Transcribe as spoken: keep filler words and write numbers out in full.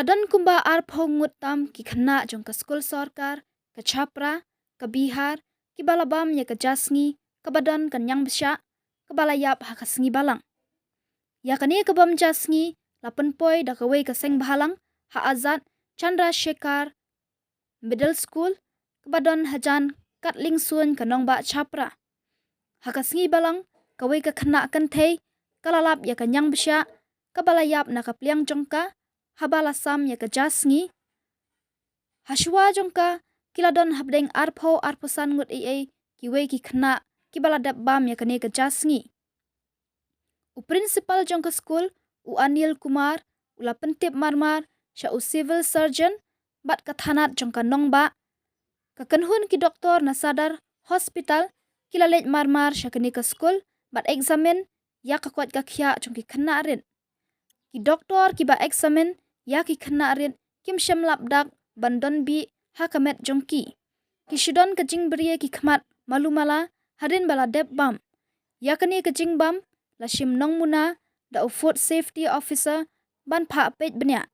Don kumba arphew ngut tam ki khynnah jong ka skul sorkar ka Chhapra, ka Bihar, kiba la bam ïa ka ja sngi kaba don ka niang bishah kaba la ïap ha ka sngi Balang. Ïa kane ka bam ja sngi la pynpoi da kawei ka seng bhalang ha Azad Chandrasekhar Middle School kaba don hajan Katling Suin ka nongbah Chhapra. Ha ka sngi Balang, kawei ka khynnah kynthei ka la lap ïa ka niang bishah kaba la ïap na ka pliang jong ka haba la sam ïa ka ja sngi. Hashwa jong ka ki la don hapdeng arphew arphew san ngut ei ei kiwei ki khynnah kiba la dep bam ïa kane ka ja sngi. U principal jong ka skul, u Anil Kumar, u la pyntip marmar sha u civil surgeon bad ka thanat jong ka nongbah. Ka kynhun ki doktor na Sadar Hospital ki la leit marmar sha kane ka skul bad examine ïa ka koit ka khiah jong ki khynnah rit. Ki doktor kiba examine ïa ki khynnah rit kim shym lap dak ban don bih ha ka met jong ki. Ki shu don ka jingbriew ki khmat malu mala hadien ba la dep bam. Ïa kane ka jingbam la shim nongmuna da u food safety officer ban phah peit bniah.